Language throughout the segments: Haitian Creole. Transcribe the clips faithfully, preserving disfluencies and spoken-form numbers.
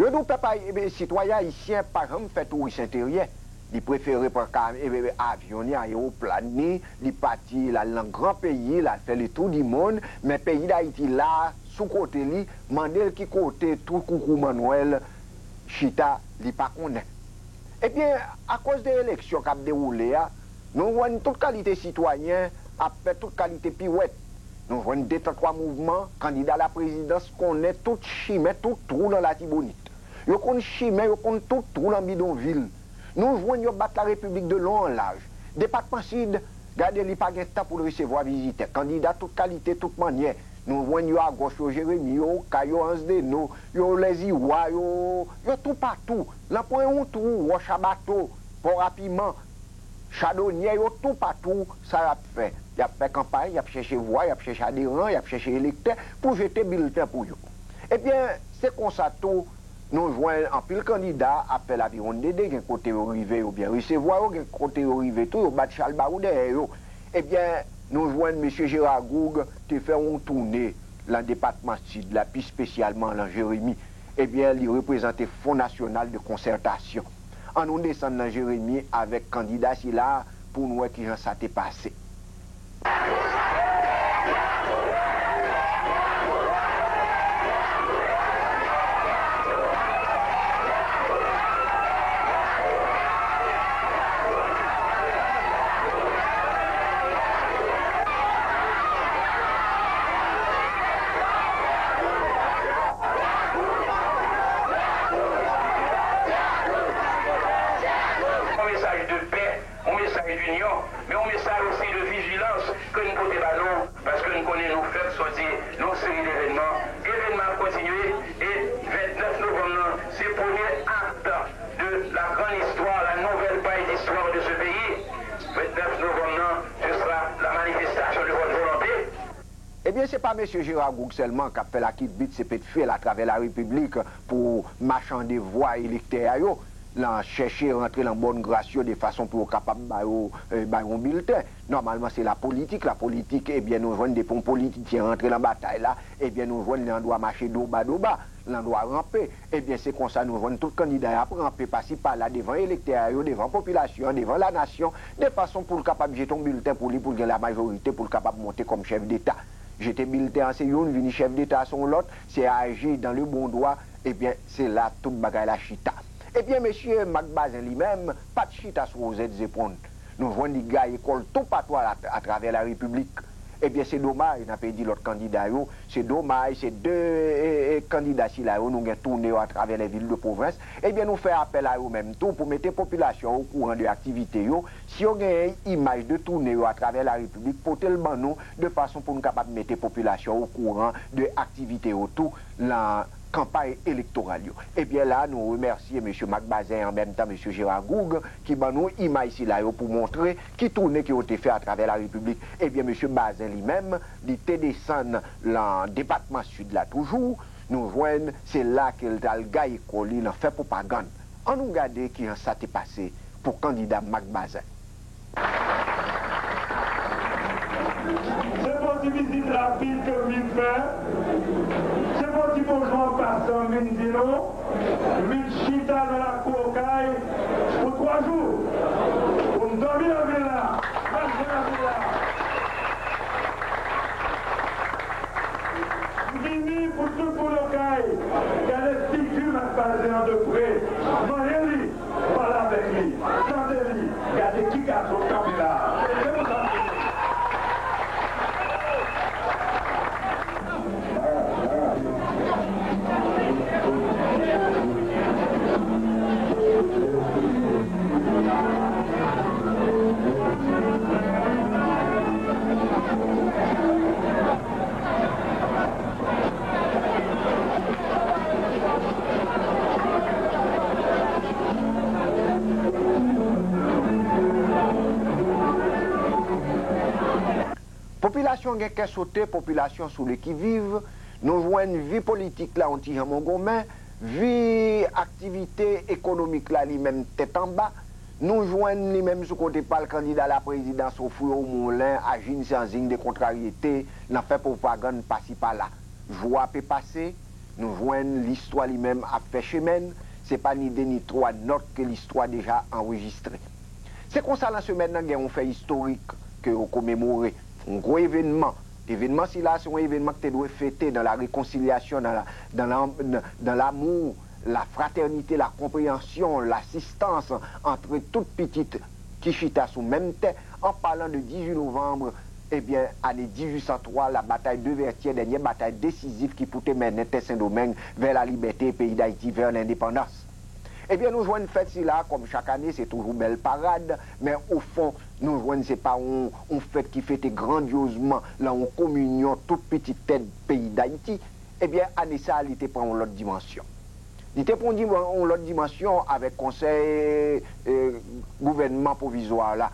Yo di w pèp ayi-, e, sitwayen ayisyen pa janm fè touris enteryè. Li prefere pran ka-, e, e, avyon ni, ayewoplan ni, li pati, l al nan gran peyi, l al fè le tour du monde, men peyi Dayiti la, sou kote li, mande l ki kote tou koukou Manwèl chita, li pa konnen. Ebyen, akoz de eleksyon k ap dewoule a, nou jwenn tout kalite sitwayen ap fè tout kalite piwèt. Nou jwenn de tan twa mouvman, kandida laprezidans konnen tout chimen, tout twou nan Latibonit. Yo konn chimen, yo konn tout twou nan bidonvil. Nou jwenn yo bat Larepiblik de long an laj. Depatman Sid, gade li pa gen tan pou l resevwa vizitè. Kandida tout kalite, tout mannyè. Nou jwenn yo agòch, yo Jeremi, yo Okay, yo Ansdeno, yo Lèziwa, yo, yo toupatou. Lanpwen yon twou, Wòch a Bato, Pò a Piman. Chadonyè yo toupatou, sa y ap fè? Y ap fè kanpay, y ap chèche vwa, y ap chèche aderan, y ap chèche elektè pou jete bilten pou yo. Ebyen, se konsa tou, nou jwenn anpil kandida ap fè laviwonndede, gen kote yo rive, yo byen resevwa yo, gen kote yo rive tou, yo bat chalbawou dèyè yo. Ebyen, nou jwenn mesye Gérard Gourgue te fè yon toune lan depatman Sid la, pi espesyalman lan Jeremi. Ebyen, li reprezante Fon Nasyonal de Konsètasyon. Ann nou desann nan Jeremi avèk kandida sila a pou n wè kijan sa te pase. Yon mesaj de pè, yon mesaj dinyon, men yon mesaj osi de vijilans ke n pote ba nou, paske n konnen nou fèk sòti yon seri de evènman. Evènman ap kontinye, e vennèf novanm nan, se premye akt de la grande histoire, la nouvelle page d'histoire de ce pays. Vennèf novanm nan, ce sera la manifestation de votre volonté. Ebyen, se pa mesye Gérard Gourgue sèlman k ap fè lakitbit, se pèt fyèl atravè larepiblik pou machande vwa elektè a yo, lan chèche rantre lan bòn gras yo de fason pou yo kapab ba yo, eh, ba yo yon bilten. Nòmalman, se lapolitik. Lapolitik, ebyen, nou jwenn depi yon politisyen rantre lan batay la, ebyen, nou jwenn li andwa mache doba doba, li andwa ranpe. Ebyen, se konsa nou jwenn tout kandida y ap ranpe pasi pala devan elektè a yo, devan popilasyon an, devan lanasyon, de fason pou l kapab jete yon bilten pou li, pou l gen lamajorite, pou l kapab monte kòm chèf deta. Jete bilten an se youn, vini chèf deta se yon lòt, se aji dan le bon dwa, ebyen, se la tout bagay la chita. Ebyen, mesye Marc Bazin li menm pa t chita sou wozèt zepon l. Nou jwenn li gaye kò l toupatou a, atravè larepiblik. Ebyen, se domaj, n ape di lòt kandida yo, se domaj, se de, e, e, kandida sila yo, nou gen toune yo atravè lè vil de pwovens. Ebyen, nou fè apèl a yo menm tou pou mete popilasyon an okouran de aktivite yo. Si yo genyen imaj de toune yo atravè larepiblik, pote l ban nou, de fason pou n kapab mete popilasyon an okouran de aktivite yo tou, lan kanpay elektoral yo. Ebyen la, nou remèsye mesye Marc Bazin e an menm tan mesye Gérard Gourgue ki ban nou imaj sila yo pou montre ki toune ke yo te fè atravè larepiblik. Ebyen, mesye Bazin li menm, li te desann lan depatman Sid la toujou. Nou jwenn se la ke l t al gaye kò li lan fè pwopagann. Ann nou gade kijan sa te pase pou kandida Marc Bazin. Se pa yon ti vizit rapid ke m vin fè. Se pa yon ti bonjou an pasan m vin di nou. M vin chita nan lakou Okay pou twa jou. Pou m dòmi nan vil la, mache nan vil la. M vini pou tout moun Okay gade figi Marc Bazin an de pre, manyen li. Pale avèk li, tande li, gade ki gason k kanpe la a. Se pou sa m vini. Popilasyon gen kè sote, popilasyon sou lekiviv. Nou jwenn vi politik la yon ti jan mongonmen, vi aktivite ekonomik la li menm tèt anba. Nou jwenn li menm sou kote pa l kandida laprezidans ofri yon moulen a jin san zing de kontraryete nan fè pwopagann pasi pala. Jou ape pase, nou jwenn listwa li menm ap fè chemen l, se pa ni de ni twa nòt ke listwa deja anrejistre. Se konsa, nan semèn nan, gen yon fè istorik ke yo komemore, yon gwo evènman. Evènman sila, se yon evènman ki te dwe fete dans la réconciliation, dans la, dans la, dans l'amour, la fraternité, la compréhension, l'assistance entre tout pitit ki chita sou menm tè, an palan de dizuit novanm, ebyen, ane dizuit san twa, la bataille de Vertières, dènye batay desizif ki pou te mennen tè Sendomeng vè lalibète, peyi Dayiti vè lendepandans. Ebyen, nou jwenn fèt sila, kòm chak ane, se toujou bèl parad, men ofon, nou jwenn se pa yon, yon fèt ki fete grandyozman lan yon kominyon tout pitit tèt peyi Dayiti. Ebyen, ane sa a, li te pran yon lòt dimansyon. Li te pran yon diman-, yon lòt dimansyon avèk konsèy, e, gouvènman pwovizwa la.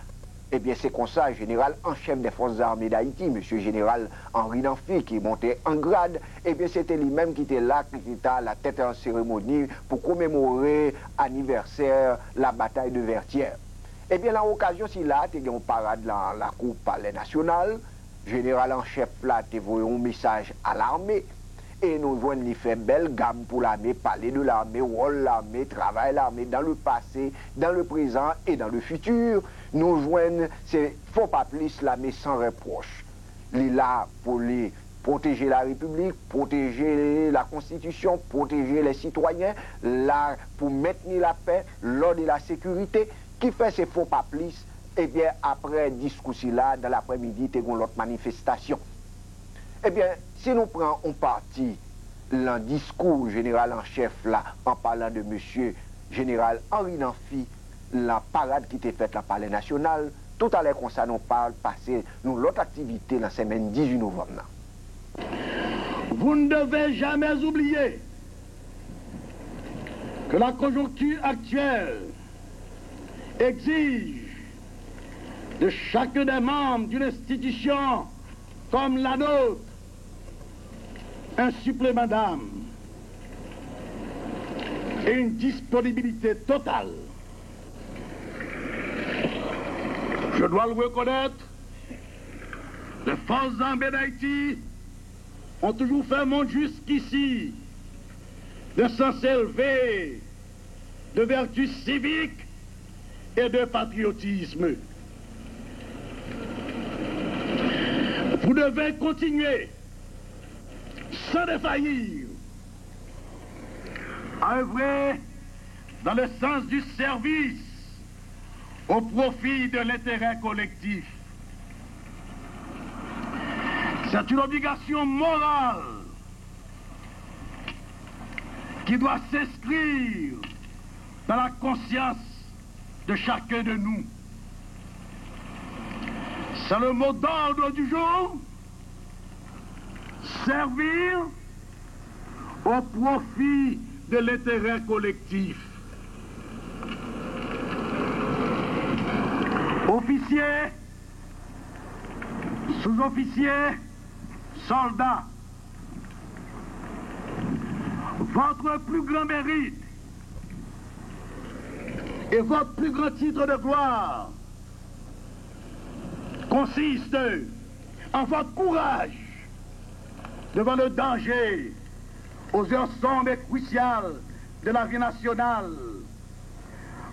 Ebyen, se konsa, jeneral an chèf dè fòs zame Dayiti, mesye jeneral Henri Namphy, ki monte an grad, ebyen, se te li menm ki te la, ki te alatèt seremoni pou komemore anivèsè la bataille de Vertières. Ebyen, lan okazyon sila, te gen yon parad lan lakou Palè Nasyonal. Jeneral an chèf la te voye yon mesaj a lame, e nou jwenn li fè bèl gam pou lame, pale de lame, wòl lame, travay lame, dans le passé, dans le présent et dans le futur. Nou jwenn se fò pa plis, lame san repwòch. Li la pou li pwoteje la Repiblik, pwoteje la Konstitisyon, pwoteje les citoyens, la pou mentni lapè, lòd e la sekirite. Ki fè se fò pa plis, ebyen, aprè diskou sila, dan laprèmidi, te gen yon lòt manifestasyon. Ebyen, si nou pran yon pati lan diskou jeneral an chèf la, an palan de mesye jeneral Henri Namphy, lan parad ki te fèt lan Palè Nasyonal, toutalè konsa nou pral pase yon lòt aktivite lan semèn dizuit novanm nan. Vous ne devez jamais oublier que la conjoncture actuelle exige de chacun des membres d'une institution comme la nôtre un supplément d'âme et une disponibilité totale. Je dois le reconnaître, les forces armées d'Haïti ont toujours fait montre jusqu'ici d'un sens élevé de vertu civique et de patriotisme. Vous devez continuer sans défaillir à œuvrer dans le sens du service au profit de l'intérêt collectif. C'est une obligation morale qui doit s'inscrire dans la conscience de chacun de nous. C'est le mot d'ordre du jour. Servir au profit de l'intérêt collectif. Officiers, sous-officiers, soldats, votre plus grand mérite et votre plus grand titre de gloire consiste en votre courage devant le danger aux heures sombres et cruciales de la vie nationale,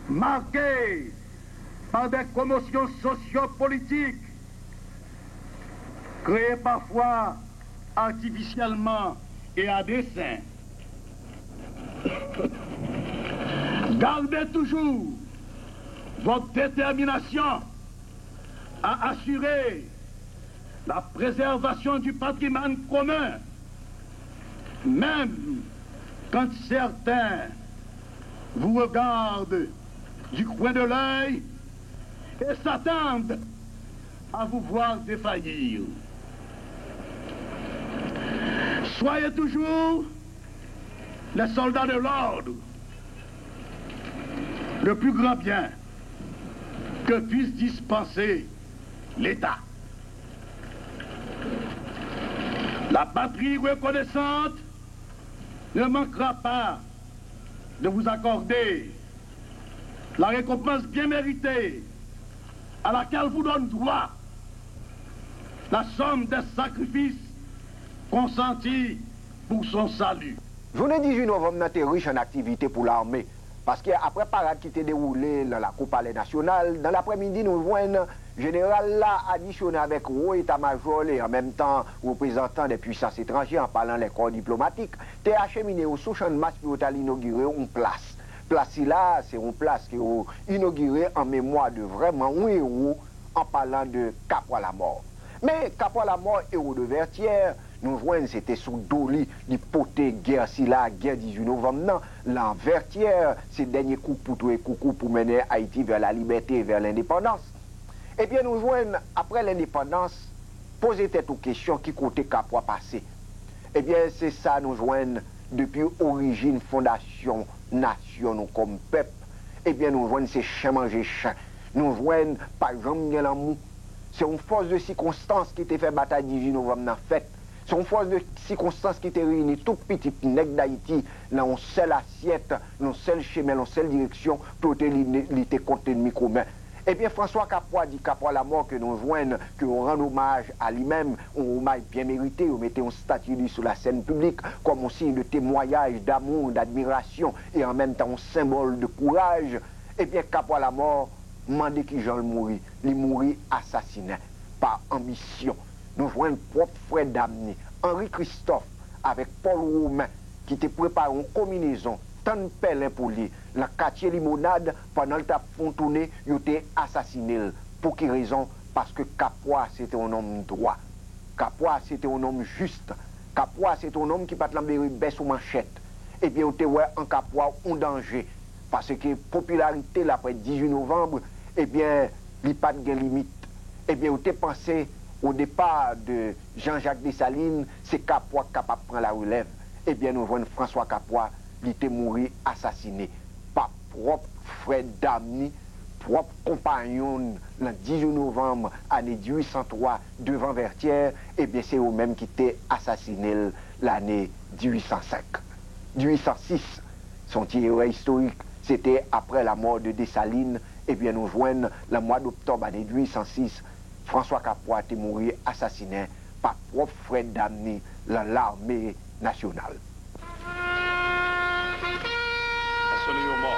marquées par des commotions sociopolitiques créées parfois artificiellement et à dessein. Gardez toujours votre détermination à assurer la préservation du patrimoine commun, même quand certains vous regardent du coin de l'œil et s'attendent à vous voir défaillir. Soyez toujours les soldats de l'ordre, le plus grand bien que puisse dispenser l'État. La patrie reconnaissante ne manquera pas de vous accorder la récompense bien méritée à laquelle vous donne droit la somme des sacrifices consentis pour son salut. Jounen dizuit novanm nan te rich an aktivite pou lame, paske aprè parad ki te dewoule nan lakou Palè Nasyonal, nan laprèmidi nou jwenn jeneral la adisyone avèk wo eta majò li, an menm tan reprezantan dè pwisans etranje, an palan lè kò diplomatik, te achemine yo sou Channmas pou yo t al inogire yon plas. Plas sila, se yon plas ke yo inogire an memwa de vrèman yon ewo, an palan de Kapwa Lamò. Men Kapwa Lamò, ewo de Vètyè, nou jwenn se te sou do li, li pote gè sila, gè dizuit novanm nan, lan Vètyè, se dènye kout pou touye koukou pou mennen Ayiti vè lalibète, vè lendepandans. Ebyen, nou jwenn, aprè lendepandans, poze tèt ou kesyon ki kote Kapwa pase. Ebyen, se sa nou jwenn depi orijin fondasyon nasyon nou kòm pèp. Ebyen, nou jwenn se chen manje chen. Nou jwenn pa janm gen lanmou. Se yon fòs de sikonstans ki te fè batay dizuit novanm nan fèt. Se yon fòs de sikonstans ki te reyini tout pitit nèg Dayiti lan yon sèl asyèt, lan yon sèl chemen, lan yon sèl direksyon pou yo te li, lite kont lènmi komen. Ebyen, Franswa Kapwa di Kapwa Lamò ke nou jwenn, ke yo rann omaj a li menm, yon omaj byen merite, yo mete yon stati li sou lasèn piblik kòm yon siy de temwayaj, damou, dadmirasyon e an menm tan yon senbòl de kouraj. Ebyen, Kapwa Lamò mande kijan l mouri. Li mouri asasinen pa anbisyon. Nou jwenn pwòp frè dam ni, Anri Kristòf, avèk Pòl Women, ki te prepare yon konminezon, tann pèlen pou li, lan katye Limonad, pandan l t ap fè yon toune, yo te asasine l. Pou ki rezon? Paske Kapwa se te yon nonm dwa. Kapwa se te yon nonm jis. Kapwa se te yon nonm ki pa t lanbere bè sou manchèt. Ebyen, yo te wè an Kapwa yon danje. Paske popilarite l aprè dizuit novanm, ebyen, li pa t gen limit. Ebyen, yo te panse, o depa de Jean-Jacques Dessalines, se Kapwa k kapab pran larelèv. Ebyen, nou jwenn Franswa Kapwa, li te mouri asasine pa pwòp frè dam ni, pwòp konpayon l, lan dizuit novanm ane dizuit san twa, devan Vètyè, ebyen, se yo menm ki te asasine l lane dizuit san senk. Dizuit san sis, se yon ti erè istorik, se te aprè lamò de Desalin, ebyen, nou jwenn, lan mwa doktòb ane dizuit san sis, Franswa Kapwa te mouri asasinen pa pwòp frè dam ni lan lame nasyonal. Sa sone yon mò.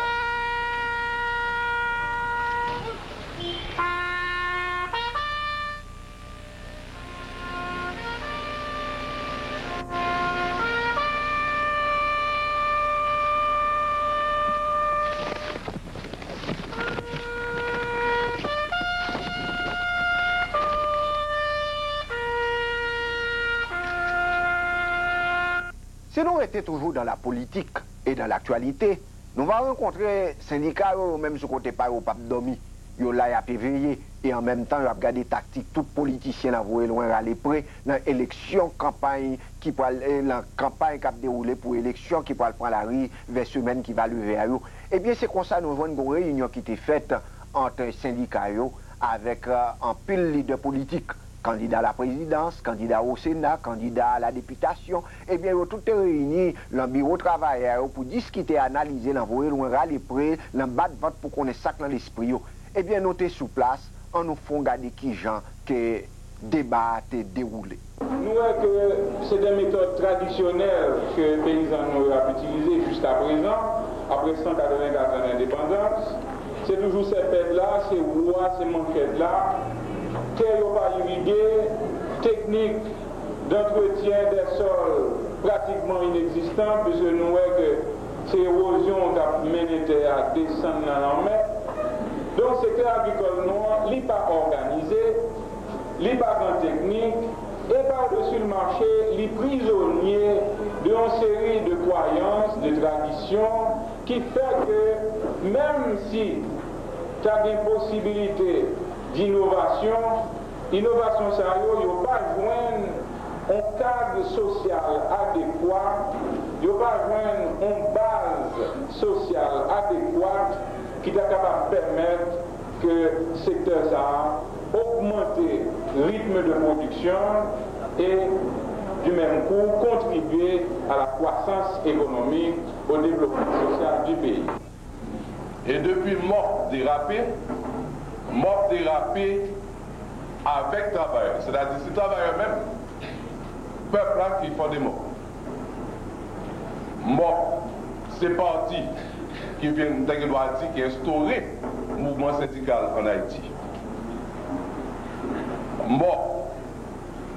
Si nou rete toujou dans la politique et dans l'actualité, nou va rankontre sendika yo, yo menm sou kote pa yo, p ap dòmi. Yo la, y ap eveye, e an menm tan, y ap gade taktik tout politisyen nan voye lwen rale pre nan eleksyon kanpay ki pral, eh, nan kanpay k ap dewoule pou eleksyon ki pral pran lari vè semèn ki va leve a yo. Ebyen, se konsa nou jwenn gon reyinyon ki te fèt ant sendika yo avèk, eh, anpil lidè politik. Kandida laprezidans, kandida o Sena, kandida a la depitasyon, ebyen, yo tout te reyini lan biwo travayè yo pou diskite, analize, lan voye lwen rale pre, lan bat vant pou konnen sa k lan lespri yo. Ebyen, nou te sou plas, ann nou fè yon gade kijan ke deba a te dewoule. Nou wè ke se de metòd tradisyonèl ke peyizan nou yo ap itilize jiskaprezan, apre san katrevenkat an endepandans. Se toujou sèpèt la, se wou a, se manchèt la. Tè yo pa irige, teknik dantretyen dè sòl pratikman inegzistan, piske nou wè ke se ewozyon k ap mennen tè a desann nan lanmè. Donk, sektè agrikòl nou an, li pa òganize, li pa gen teknik, e pa desi l mache, li prizonye de yon seri de kwayans, de tradisyon, ki fè ke menm si ta gen posibilite d'inovasyon, inovasyon sa yo, yo pa jwenn yon kad sosyal adekwa, yo pa jwenn yon baz sosyal adekwat ki ta kapab pèmèt ke sektè sa a ogmante ritm de pwodiksyon e, du même coup, contribuer à la croissance économique, au développement social du pays. E depi mòp derape, mòp derape avèk travayè. Sètadi, se travayè menm, pèp la ki fondè mòp. MOP se pati ki vin, ta gen dwa di, ki enstore mouvman sendikal ann Ayiti. MOP,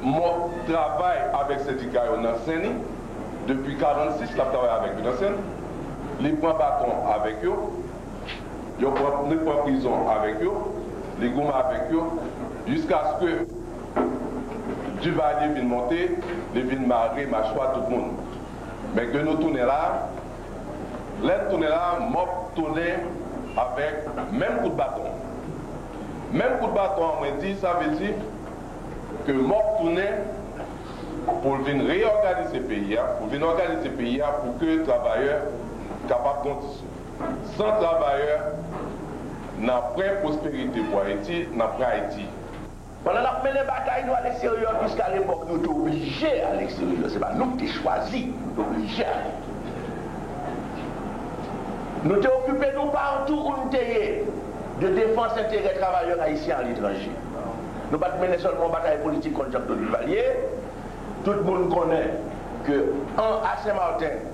MOP travay avèk sendika yo nan sen li. Depi karannsis, l ap travay avèk yo nan sen li. Li pran baton avèk yo. Yo pran, li pran prizon avèk yo. Li goumen avèk yo. Jiskaske Duvalier vin monte, li vin mare machwa tout moun. Men ke nou tounen la, lè n tounen la, MOP tounen avèk menm kout baton. Menm kout baton an, mwen di, sa vle di ke MOP tounen pou l vin reyòganize peyi a, pou vin òganize peyi a pou ke travayè kapab grandi. San travayè, n ap pran pwosperite pou Ayiti, n ap pran Ayiti. Pandan n ap mennen batay nou a leksteryè, piske alepòk nou te oblije al leksteryè, se pa nou ki te chwazi, nou te oblije ale. Nou te okipe nou patou ou n te ye de defans enterè travayè ayisyen aletranje. Nou pa t mennen sèlman yon batay politik kont Jean Claude Duvalier. Tout moun konnen ke an, a Sen Maten,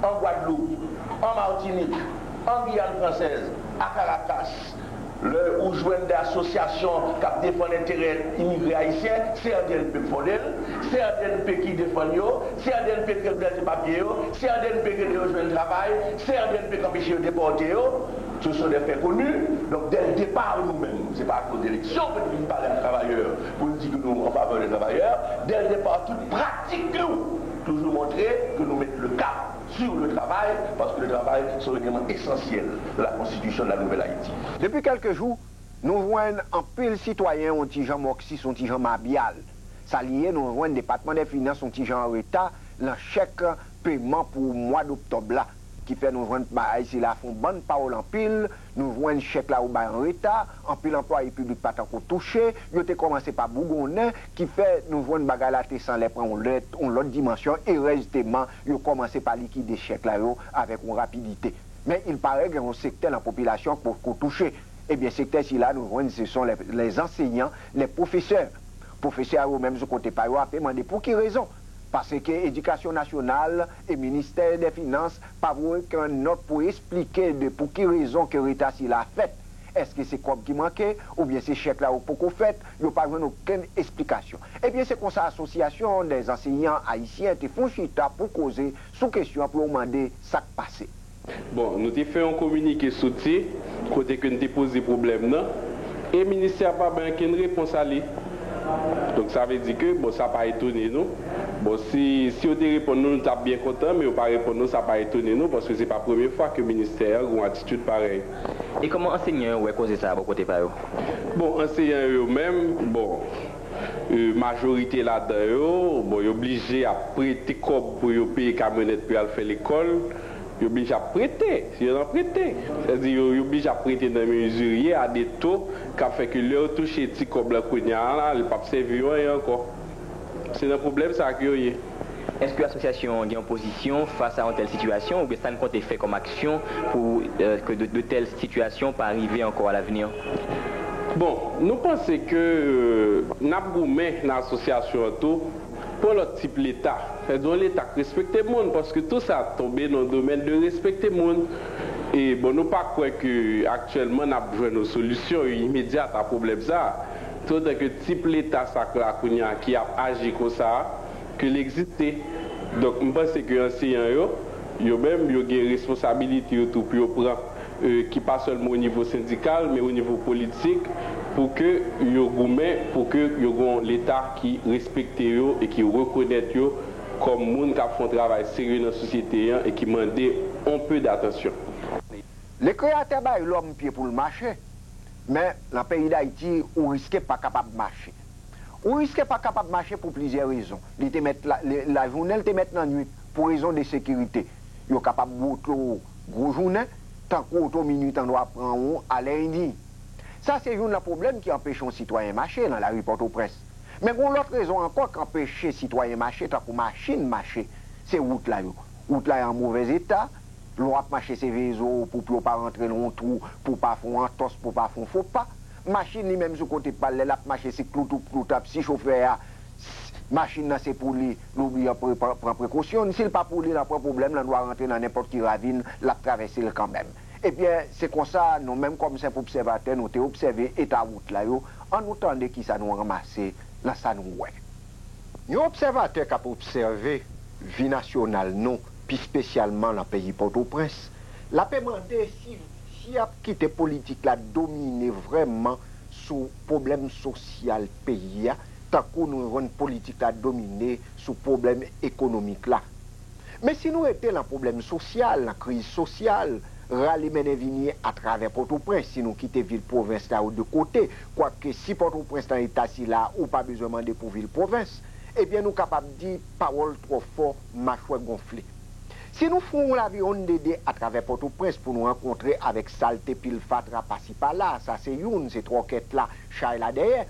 an Gwadloup, an Matinik, an Giyàn Fransèz, a Karakas, lè ou jwenn de asosyasyon k ap defann enterè imigre ayisyen, se an D N P k fonde l, se an D N P ki defann yo, se an D N P k reglè papye yo, se an D N P k ede yo jwenn travay, se an D N P k anpeche yo depòte yo. Ce sont des faits connus. Donk, dès le départ, nou menm, se pa akoz de eleksyon ke nou vin pale ak travayè pou n di ke nou an favè de travayè. Dès le départ, tout pratik nou toujou montre ke nou met le cap sur le travail, parce que le travail, c'est un élément essentiel de la constitution de la nouvelle Haïti. Depi kèlke jou, nou jwenn anpil sitwayen yon ti jan mòksis, yon ti jan mabyal. Sa li ye, nou jwenn Depatman dè Finans yon ti jan an reta nan chèk peman pou mwa doktòb la, ki fè nou jwenn bagay sila fè yon bann pawòl anpil, nou jwenn chèk la yo bay an reta, anpil anplwaye piblik pa t ankò touche, yo te kòmanse pa bougonnen, ki fè nou jwenn bagay la te sanlè pran yon lèt, yon lòt dimansyon, erezteman, yo kòmanse pa likide chèk la yo avèk yon rapidite. Men, il paraît, gen yon sektè nan popilasyon an k poko touche. Ebyen, sektè sila, nou jwenn, se sont les, les enseignants, les professeurs. Pwofesè a yo menm, sou kote pa yo, ape mande pou ki rezon. Paske Edikasyon Nasyonal e Ministè dè Finans pa voye okenn nòt pou esplike de pou ki rezon ke reta sila fèt. Èske se kòb ki manke, oubyen se chèk la yo poko fèt, yo pa jwenn okenn esplikasyon. Ebyen, se konsa Asosyasyon dè Anseyan Ayisyen te fè yon chita pou koze sou kesyon an, pou yo mande sa k pase. Bon, nou te fè yon kominike soti kote ke n te poze pwoblèm nan, e ministè a pa bay okenn repons a li. Donk, sa vle di ke, bon, sa pa etone nou. Bon, si, si yo te reponn nou, nou t ap byen kontan, men yo pa reponn nou, sa pa etone nou, paske se pa premye fwa ke ministè a gen yon atitid parèy. E kòman ansenyan yo wè koze sa a bò kote pa yo? Bon, ansenyan yo menm, bon, e, majorite ladan yo, bon, yo blije ap prete kòb pou yo peye kamyonèt pou y al fè lekòl. Yo blije ap prete, yo nan prete. Sètadi yo, yo blije ap prete nan men izirye a de to k ap fè ke lè yo touche ti kòb la kounye a la, li p ap sèvi yo anyen ankò. Se nan pwoblèm sa a ke yo ye. Èske asosyasyon an gen yon pozisyon fas a yon tèl sitiyasyon, oubyen sa n konte fè kòm aksyon pou, euh, ke de, de tèl sitiyasyon pa rive ankò alavni? Bon, nou panse ke, euh, n ap goumen nan asosyasyon an tou pou yon lòt tip Leta. Sètadi yon Leta k respekte moun, paske tou sa tonbe nan domèn de respekte moun. E bon, nou pa kwè ke aktyèlman n ap jwenn yon solisyon imedyat a pwoblèm sa a. Toutotan ke tip Leta sa k la kounye a ki ap aji konsa a, ke l egziste. Donk, m panse ke anseyan yo, yo menm, yo gen responsabilite yo tou pou yo pran, e, ki pa sèlman o nivo sendikal, men o nivo politik, pou ke yo goumen, pou ke yo gen yon Leta ki respekte yo e ki rekonèt yo kòm moun k ap fè yon travay serye nan sosyete an e ki mande on pe datansyon. Lekreyatè bay lòm pye pou l mache, men nan peyi Dayiti, ou riske pa kapab mache. Ou riske pa kapab mache pou plizyè rezon. Li te mèt la, li, lajounen, li te mèt nan nuit pou rezon de sekirite. Yo kapab woto w gwo jounen, tankou woto minui ta dwe pran ou alè ini. Sa se youn nan pwoblèm ki anpeche yon sitwayen mache nan lari Pòtoprens. Men gen yon lòt rezon ankò k anpeche sitwayen mache, tankou machin mache, se wout la yo. Wout la yo an movèz eta, lè w ap mache se veye zo w pou pye w pa rantre nan yon twou, pou w pa fè yon antòs, pou w pa fè yon fo pa. Machin li menm sou kote pa l, lè l ap mache se kloutou kloutou, si chofè a, Machin nan se pou li, l oblije pre-, pre-, pran prekosyon l. Si l pa pou li, l ap pran pwoblèm, l andwa rantre nan nenpòt ki ravin, l ap travèse l kanmenm. Ebyen, se konsa, nou menm kòm senp obsèvatè, nou te obsève eta wout la yo, ann nou tande kisa nou ranmase nan sa nou wè. Yon obsèvatè k ap obsève vi nasyonal nou, pi espesyalman nan peyi Pòtoprens, l ape mande si, si y ap kite politik la domine vrèman sou pwoblèm sosyal peyi a, tankou nou jwenn politik la domine sou pwoblèm ekonomik la. Men si nou rete nan pwoblèm sosyal, nan kriz sosyal, rale mennen vini atravè Pòtoprens, si nou kite vil pwovens la yo de kote, kwake si Pòtoprens nan eta sila, ou pa bezwen mande pou vil pwovens, ebyen nou kapab di pawòl twò fò, machwè gonfle. Si nou fè yon laviwonn dede atravè Pòtoprens pou nou rankontre avèk salte pil fatra pasi pala, sa se youn, se twòkèt la, chay la dèyè.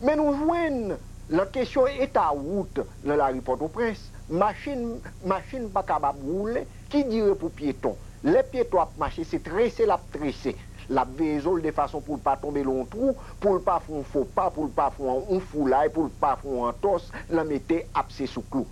Men nou jwenn, nan kesyon eta wout nan lari Pòtoprens, machin, machin pa kapab woule, ki dire pou pyeton. Lè pyeton ap mache, se trese l ap trese. L ap veye zo l de fason pou l pa tonbe nan yon twou, pou l pa fè yon fo pa, pou l pa fè yon, yon foulay, pou l pa fè yon antòs nan mete apse sou klou.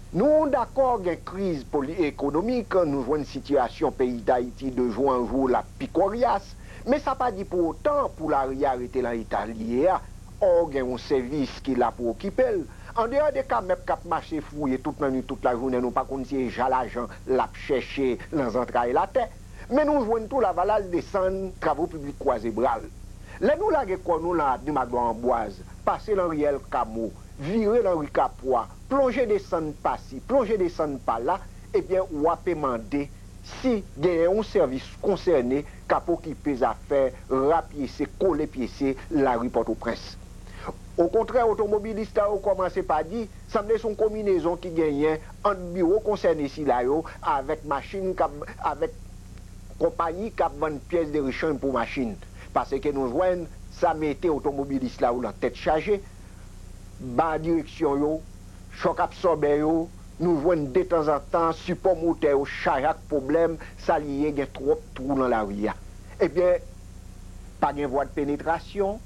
Nou dakò gen kriz poli-, ekonomik, nou jwenn sitiyasyon peyi Dayiti de jou an jou l ap pi koryas, men sa pa di pou otan pou lari a rete nan eta l ye a. Ò, gen yon sèvis ki la pou okipe l. Andeyò de kamèp k ap mache fouye tout lannwit, tout lajounen, nou pa konn si e ja lajan l ap chèche nan zantray latè. Men nou jwenn tou Lavalas desann, Travo Piblik kwaze bra l. Lè nou lage kò nou nan avni Magloire Ambroise, pase nan riyèl Kamo, vire nan ri Kapwa, plonje desann pasi, plonje desann pala, ebyen, w ape mande si genyen yon sèvis konsène k ap okipe zafè rapyese, kole pyese lari Pòtoprens. Okontrè, otomobilis la yo kòmanse pa di, sanble se yon konminezon ki genyen ant biwo konsène sila yo avèk machin k ap, avèk konpayi k ap vann pyès de rechanj pou machin. Paske nou jwenn sa mete otomobilis la yo nan tèt chaje, ba direksyon yo, chòk absòbè yo, nou jwenn detanzantan sipò motè yo chaje ak pwoblèm, sa li ye, gen twòp twou nan lari a. Ebyen, pa gen vwa de penetrasyon,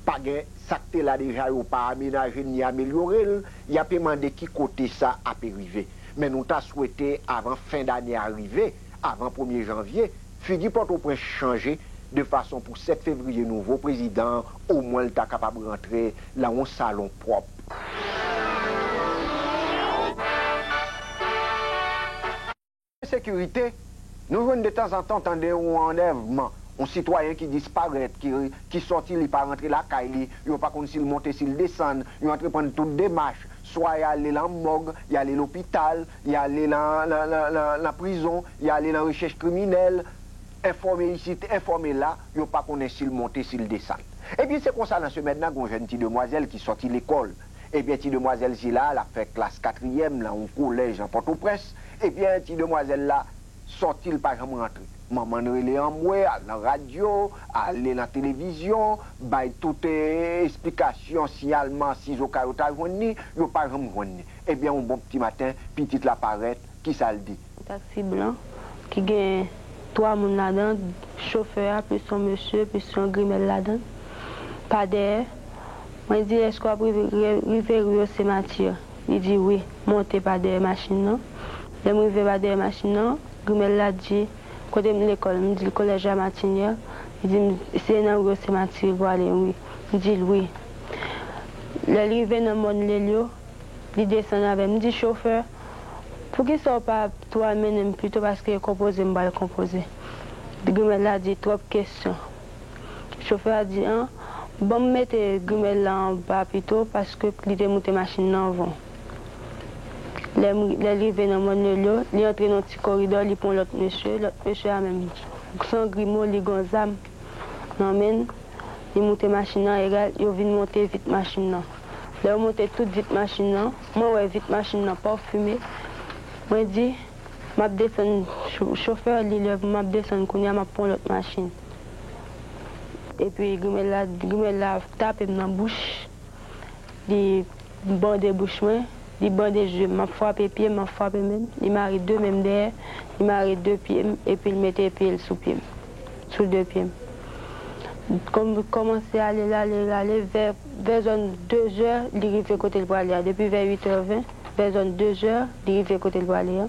pa gen, sa k te la deja yo pa amenaje l ni amelyore l, y ape mande ki kote sa ape rive. Men nou ta swete avan fen dane a rive, avan premye janvye, figi Pòtoprens chanje de fason pou sèt fevriye nouvo prezidan an, omwen l ta kapab rantre nan yon salon pwòp. Sekirite, nou jwenn detanzantan tande yon anlèvman, yon sitwayen ki disparèt, ki, ki sòti, li pa rantre lakay li, yo pa konn si l monte, si l desann, yo antreprann tout demach, swa y ale nan mòg, y ale lopital, y ale nan, nan, nan, nan, nan prizon, y ale nan rechèch kriminèl, enfòme isit, enfòme la, yo pa konnen si l monte, si l desann. Ebyen, se konsa, nan semèn nan, gen yon jèn ti demwazèl ki sòti lekòl. Ebyen, ti demwazèl sila, l ap fè klas katriyèm nan yon kolèj nan Pòtoprens. Ebyen, ti demwazèl la sòti, l pa janm rantre. Manman l rele anmwe, al nan radyo, ale nan televizyon, bay tout, eh, esplikasyon, siyalman, sizoka yo ta jwenn li, yo pa janm jwenn li. Ebyen, yon bon pti maten, pitit la parèt, kisa l di? Yon taksi blan ki gen twa moun ladan, chofè a, plis yon mesye, plis yon grimèl ladan, pa dèyè. Mwen di, "Èske w ap rive, rive ri Osé Martyr?" Li di, "Wi." Monte pa dèyè machin nan. Lè m rive pa dèyè machin nan, grimèl la di, "Kote m lekòl?" M di l, "Collège La Martinière." Li di m, "Se nan ri Osé Martyr pou ale, wi." M di l, "Wi." Lè l rive nan mòn Lelyo, li desann avè m. M di, "Chofè, poukisa w pa tou al mennen m pito, paske e konpoze m pral konpoze?" Grimèl la di, "Twòp kesyon." Chofè a di, "An, ban m mete grimèl la anba pito, paske li te moute machin nan anvan w." Lè m, lè l rive nan mòn Lelyo, li antre nan yon ti koridò, li pran lòt mesye, lòt mesye a menm, san grimo, li gen yon zam nan men l, li moute machin nan, egal, yo vin monte vit machin nan. Lè yo monte tout vit machin nan, mwen wè vit machin nan pafime. Mwen di, "M ap desann, cho-, chofè, li lè pou m ap desann kounye a, m ap pran lòt machin." Epi grimèl la, grimèl la tape m nan bouch. Li bande bouch mwen, li bande je m, m ap frape pye m, m ap frape men m. Li mare de men m dèyè, li mare de pye m, epi l mete pye l sou pye m, sou de pye m. Kòm, kòmanse ale, l ale, l ale, vè, vè zòn de zè, li rive kote l prale a. Depi vè uit è ven, vè zòn de zè, li rive kote l prale a.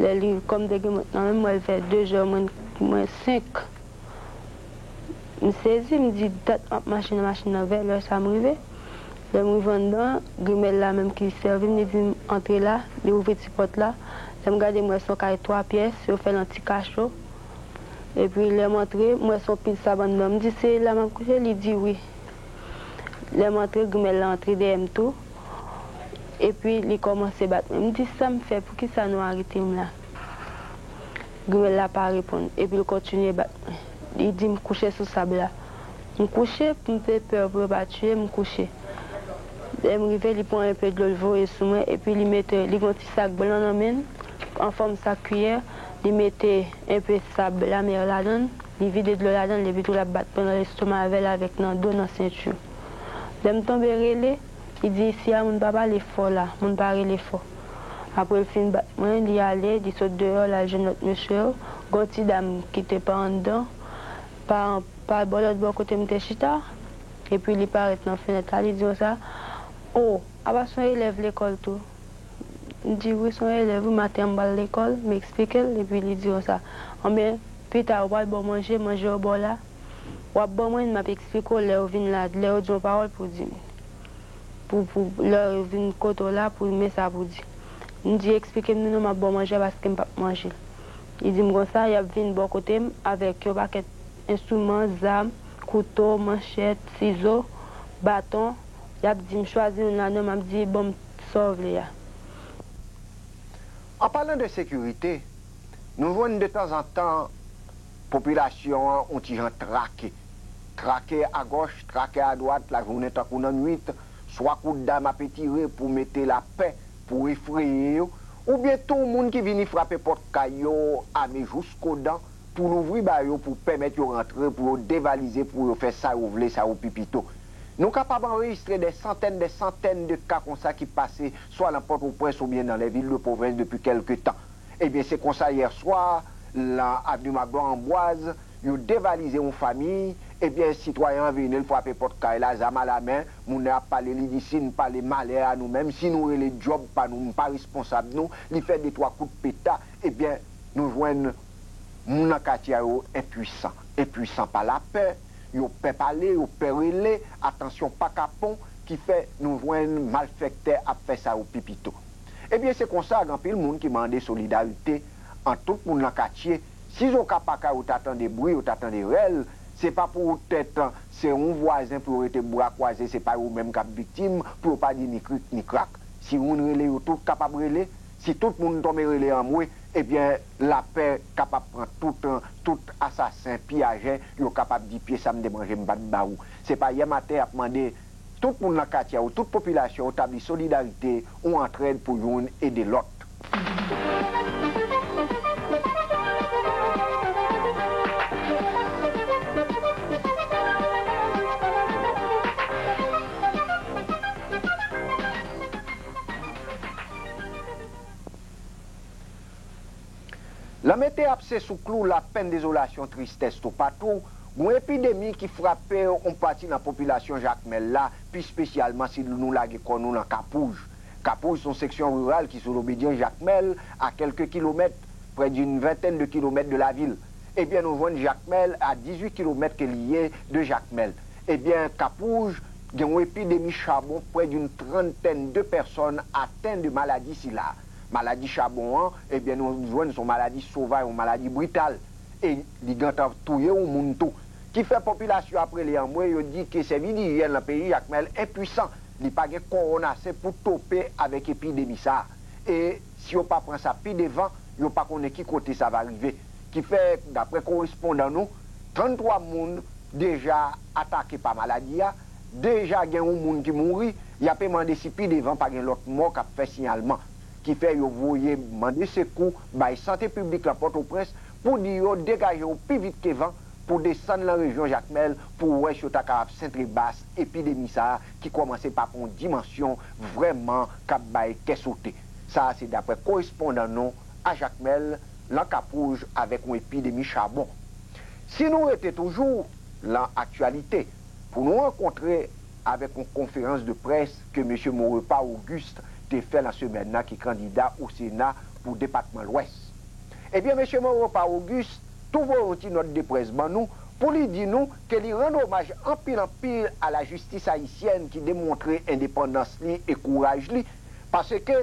Lè li, kòm te gen mont nan men m, m wè l fè de zè mwen, mwen senk. M sezi, m di, dat m ap mache nan machin nan, vè lè sa m rive. Lè m rive anndan, grimèl la menm ki sèvi m, li di m, "Antre la." Li ouvri ti pòt la. Lè m gade, m wè se yon kay twa pyès, yo fè l an ti kacho. Epi lè m antre, m wè se yon pil sab anndan. M di, "Se la m ap kouche?" Li di, "Wi." Lè m antre, grimèl la antre dèyè m tou. Epi li kòmanse bat mwen. M di, "Sa m fè? Poukisa nou arete m la?" Grimèl la pa reponn. Epi l kontinye bat mwen. Li di m kouche sou sab la. M kouche, m te pè pou yo pa tiye m, m kouche. Lè m rive, li pran enpe dlo, l voye sou mwen, epi li mete, li gen yon ti sak blan nan men l, an fòm sak kiyè, li mete enpe sab lamè ladan l, li vide dlo ladan l, epi tou l ap bat mwen nan lestoma avè l avèk nan do, nan senti. Lè m tonbe rele, li di, "Isi a, moun pa pale fò la, moun pa rele fò." Apre l fin bat mwen, li ale, li sot deyò, l al jwenn lòt mesye yo. Gen yon ti dam ki te pa anndan, pa, pa bò lòt bò kote m te chita, epi li parèt nan fenèt la, li di konsa, "O, apa se yon elèv lekòl tou?" M di, "Wi, se yon elèv, wi, maten an m pral lekòl." M eksplike l, epi li di konsa, "Anben, pita, ou pral ba w manje, manje yo ba w la. W ap ban mwen, m ap eksplike w lè yo vin la, lè yo di yon pawòl pou w di m." Pou, pou, lè yo vin kote w la, pou men sa pou di. M di, "Eksplike m non, non, m ap ba w manje a paske m p ap manje l." Li di m konsa, y ap vin bò kote m avèk yon pakèt enstriman, zam, kouto, manchèt, sizo, baton. Y ap di m, "Chwazi youn ladan," m ap di, "Ban m sa w vle a." An palan de sekirite, nou jwenn detanzantan popilasyon an yon ti jan trake. Trake agòch, trake adwat, lajounen tankou nannwit, swa kout dam ape tire pou mete lapè, pou efreye yo, oubyen tou moun ki vini frape pòt kay yo ame jouskodan, pou louvri ba yo, pou pèmèt yo rantre, pou yo devalize, pou yo fè sa yo vle, sa yo pi pito. Nou kapab anrejistre dè santèn, dè santèn de ka konsa ki pase swa nan Pòtoprens oubyen nan lè vil de pwovens depi kèlke tan. Ebyen, se konsa, yè swa, lan avni Magloire Ambroise, yo devalize yon fanmi. Ebyen, sitwayen an vini, l frape pòt kay la, zam alamen, moun nan ap pale, li di, "Si n pale malè a nou menm, si nou rele djòb pa nou, m pa responsab nou." Li fè de twa kout peta. Ebyen, nou jwenn moun nan katye a yo enpwisan. Enpwisan pa lapè, yo pè pale, yo pè rele, atansyon pa kapon, ki fè nou jwenn malfèktè ap fè sa yo pi pito. Ebyen, se konsa, gen anpil moun ki mande solidarite ant tout moun nan katye. Si Zoka pa ka, yo ta tande bri, yo ta tande rèl, se pa pou tèt se yon vwazen pou yo rete bra kwaze, se pa yo menm k ap viktim, pou yo pa di ni krik ni krak. Si youn rele, yo tout kapab rele. Si tout moun tonbe rele anmwe, ebyen, lapè kapab pran tout, tout asasen, piyajè, yo kapab di, "Pye sa m te manje, m pa t ba ou." Se pa yè maten y ap mande tout moun nan katye a, ou tout popilasyon, ou tabli solidarite, ou antrèd pou youn ede lòt. Lanmete ap se sou klou, lapenn, dezolasyon, tristès toupatou. Gon epidemi ki frape yon pati nan popilasyon Jakmèl la, pi espesyalman si nou lage kò nou nan Kapwouj. Kapwouj se yon seksyon riral ki sou lobedyans Jakmèl, a kèlke kilomèt, près d'une vingtaine de kilomètres de la ville. Ebyen, nou jwenn Jakmèl a dizuit kilomèt ke li ye de Jakmèl. Ebyen, Kapwouj gen yon epidemi chabon, près d'une trentaine de personnes atteintes de maladie sila. Maladi chabon an, ebyen, nou jwenn se yon maladi sovaj, yon maladi brital. E li gentan touye yon moun tou. Ki fè popilasyon ap rele anmwe, yo di ke sèvis dijyèn nan peyi Jakmèl enpwisan. Li pa gen kowònase pou tope avèk epidemi sa a. E si yo pa pran sa pi devan, yo pa konnen ki kote sa va rive. Ki fè, daprè korespondan nou, tranntwa moun deja atake pa maladi a, deja gen yon moun ki mouri, y ape mande si pi devan pa gen lòt mò k ap fè siyalman. Ki fè yo voye mande sekou bay Sante Piblik lan Pòtoprens pou di yo degaje yo pi vit ke van pou desann lan rejyon Jakmèl pou wè si yo ta kapab sentre bas epidemi sa a ki kòmanse pa pran yon dimansyon vrèman k ap bay kè sote. Sa a se daprè korespondan nou a Jakmèl, lan Kapwouj avèk yon epidemi chabon. Si nou rete toujou, lan aktyalite pou nou rankontre avèk yon konferans de près ke mesye Maurepas Auguste te fè lan semèn nan, ki kandida o Sena pou depatman Lwès. Ebyen, mesye Maurepas Auguste tou voye yon ti nòt de près ban nou pou li di nou ke li rann omaj anpil anpil a lajistis ayisyèn ki demontre endepandans li e kouraj li, paske